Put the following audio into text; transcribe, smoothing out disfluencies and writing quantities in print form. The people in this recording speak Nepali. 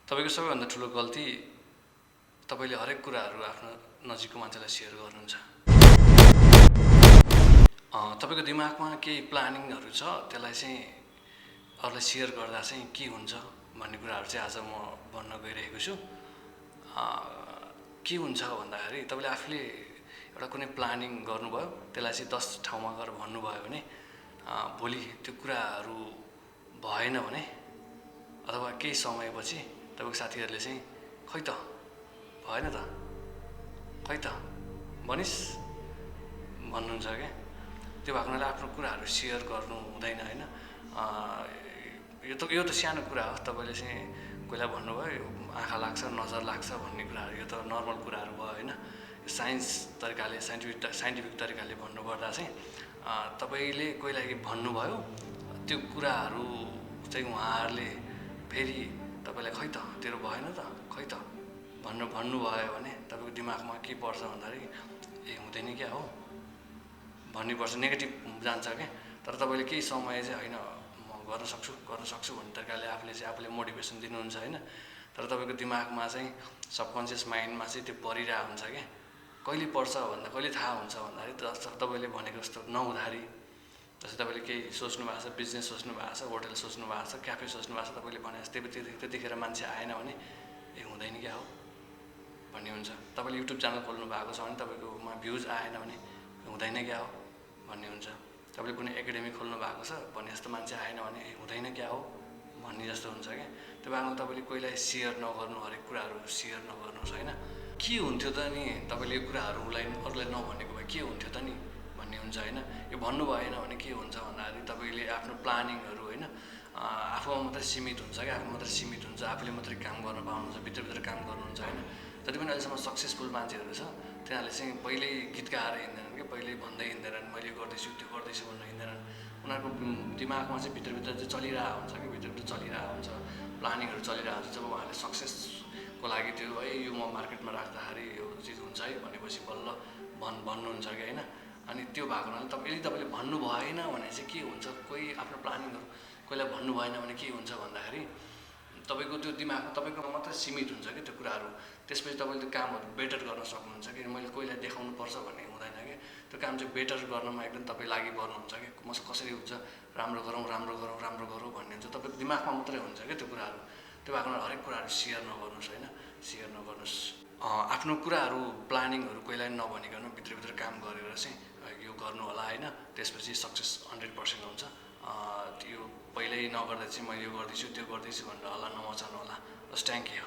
तपाईको सबैभन्दा ठुलो गल्ती तपाईले हरेक कुराहरू आफ्नो नजिकको मान्छेलाई सेयर गर्नुहुन्छ। तपाईको दिमागमा केही प्लानिङहरू छ, त्यसलाई चाहिँ अरूलाई सेयर गर्दा चाहिँ के हुन्छ भन्ने कुराहरू चाहिँ आज म भन्न गइरहेको छु। के हुन्छ भन्दाखेरि तपाईले आफूले एउटा कुनै प्लानिङ गर्नुभयो, त्यसलाई चाहिँ 10 ठाउँमा गएर भन्नुभयो भने भोलि त्यो कुराहरू भएन भने अथवा केही समयपछि तपाईको साथीहरूले चाहिँ खै त भएन त, खै त भनिस् भन्नुहुन्छ क्या। त्यो भएको हुनाले आफ्नो कुराहरू सेयर गर्नु हुँदैन होइन। यो त सानो कुरा हो, तपाईँले चाहिँ कोहीलाई भन्नुभयो आँखा लाग्छ नजर लाग्छ भन्ने कुराहरू, यो त नर्मल कुराहरू भयो होइन। साइन्टिफिक तरिकाले भन्नुपर्दा चाहिँ तपाईँले कोहीलाई भन्नुभयो, त्यो कुराहरू चाहिँ उहाँहरूले फेरि तपाईँलाई खै त तेरो भएन त, खै त भन्नुभयो भने तपाईँको दिमागमा के पर्छ भन्दाखेरि ए हुँदैन क्या हो भन्ने पर्छ, नेगेटिभ जान्छ क्या। तर तपाईँले केही समय चाहिँ होइन म गर्न सक्छु भन्ने तरिकाले आफूले मोटिभेसन दिनुहुन्छ होइन। तर तपाईँको दिमागमा चाहिँ सबकन्सियस माइन्डमा चाहिँ त्यो परिरहेको हुन्छ क्या। कहिले पर्छ भन्दा कहिले थाहा हुन्छ भन्दाखेरि तपाईँले भनेको जस्तो नहुँदाखेरि, जस्तै तपाईँले केही सोच्नु भएको छ, बिजनेस सोच्नु भएको छ, होटल सोच्नु भएको छ, क्याफे सोच्नु भएको छ, तपाईँले भने जस्तै त्यतिखेर मान्छे आएन भने ए हुँदैन क्या हो भन्ने हुन्छ। तपाईँले युट्युब च्यानल खोल्नु भएको छ भने तपाईँकोमा भ्युज आएन भने हुँदैन क्या हो भन्ने हुन्छ। तपाईँले कुनै एकाडेमी खोल्नु भएको छ, भने जस्तो मान्छे आएन भने हुँदैन क्या हो भन्ने जस्तो हुन्छ क्या। त्यो भएर तपाईँले कोहीलाई सेयर नगर्नु, हरेक कुराहरू सेयर नगर्नुहोस् होइन। के हुन्थ्यो त नि तपाईँले यो कुराहरूलाई अरूलाई नभनेको भए के हुन्थ्यो त नि भन्ने हुन्छ होइन। यो भन्नु भएन भने के हुन्छ भन्दाखेरि तपाईँले आफ्नो प्लानिङहरू होइन आफूमा मात्रै सीमित हुन्छ क्या, आफू मात्रै सीमित हुन्छ, आफूले मात्रै काम गर्न पाउनुहुन्छ, भित्र काम गर्नुहुन्छ होइन। जति पनि अहिलेसम्म सक्सेसफुल मान्छेहरू छ तिनीहरूले चाहिँ पहिल्यै गीत गाएर हिँड्दैनन् कि, पहिल्यै भन्दै हिँड्दैनन् मैले यो गर्दैछु त्यो गर्दैछु भनेर हिँड्दैनन्। उनीहरूको दिमागमा चाहिँ भित्रभित्र चाहिँ चलिरहेको हुन्छ कि, भित्रभित्र चलिरहेको हुन्छ, प्लानिङहरू चलिरहेको हुन्छ। जब उहाँहरूले सक्सेसको लागि त्यो है यो म मार्केटमा राख्दाखेरि यो चिज हुन्छ है भनेपछि बल्ल भन्नुहुन्छ कि होइन। अनि त्यो भएको हुनाले यदि तपाईँले भन्नु भएन भने चाहिँ के हुन्छ, कोही आफ्नो प्लानिङहरू कोहीलाई भन्नु भएन भने के हुन्छ भन्दाखेरि तपाईँको त्यो दिमागमा तपाईँको मात्रै सीमित हुन्छ कि त्यो कुराहरू। त्यसपछि तपाईँले त्यो कामहरू बेटर गर्न सक्नुहुन्छ कि, मैले कोहीलाई देखाउनु पर्छ भन्ने हुँदैन कि। त्यो काम चाहिँ बेटर गर्नमा एकदम तपाईँ लागि पर्नुहुन्छ कि, कसरी हुन्छ राम्रो गरौँ भन्ने हुन्छ। तपाईँको दिमागमा मात्रै हुन्छ क्या त्यो कुराहरू। त्यो भएको हरेक कुराहरू सेयर नगर्नुहोस् होइन, सेयर नगर्नुहोस्। आफ्नो कुराहरू प्लानिङहरू कोहीलाई नभनिकन भित्रभित्र काम गरेर चाहिँ यो गर्नु होला होइन। त्यसपछि सक्सेस 100% हुन्छ। यो पहिल्यै नगर्दा चाहिँ मैले यो गर्दैछु त्यो गर्दैछु भनेर हल्ला नमचाउनु होला। हस्, थ्याङ्क यू।